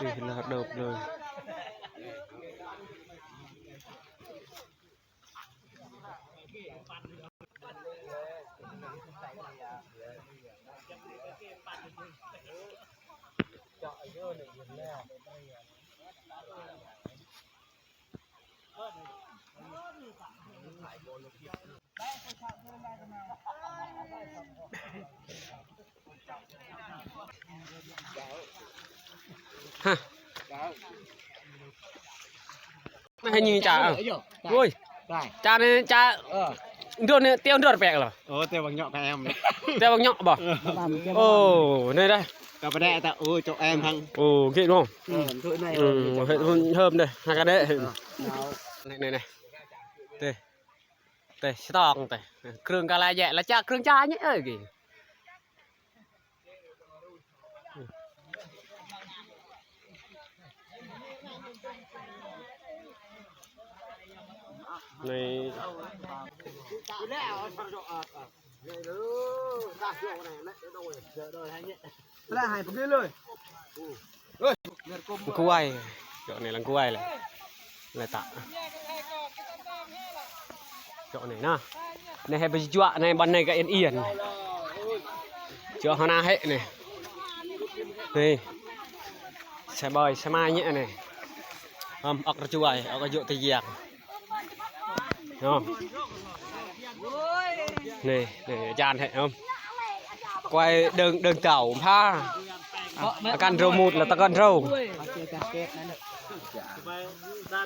ນີ້ລາດເດີບເລີຍ. ຮະ ໃຫ້ຍິງຈາ ໂອ້ຍ ຈານີ້ຈາ ໂດນເນຍ ຕຽວໂດນແປກເຫຼື ໂອ້ ແຕ່ບັກເຍາະກະແອມ ແຕ່ບັກເຍາະບໍ່ ເອີ ໂອ້ ນີ້ໄດ ກະບໍ່ໄດ້ ແຕ່ ໂອ້ ເຈົ້າແອມທັງ ໂອ້ ເກະເນາະ ເອີ ເຮັດເຮີມເດ້ ຫາກະໄດ້ ເອີ ນີ້ໆ ເຕ ເຕ ສະຕອງເຕ ເຄື່ອງກະລາແຍະ ລະຈາກເຄື່ອງຈານີ້ ເອີ ໃນ ລະໃຫ້ພວກນີ້ເລີຍ ກວຍ ເຈາະໃນລັງກວຍເລີຍ ແລະຕະ ເຈາະນີ້ນະ ໃນໃຫ້ໄປເຈາະໃນບ່ອນໃນກະອຽນໆ ເຈາະຫາໜ້າໃຫ້ນີ້ ນີ້ ສະບາຍສະມາຍນີ້ ອອກກະຈວຍ ອອກກະໂຍະຕະຢຽງ ເນາະ ນີ້ ນີ້ອາຈານໃຫ້ ເອົາ ກວາຍເດີງ ເດີງເຕົ່າພາ ອາການໂຣມູດ ລະຕະກອນໂຣ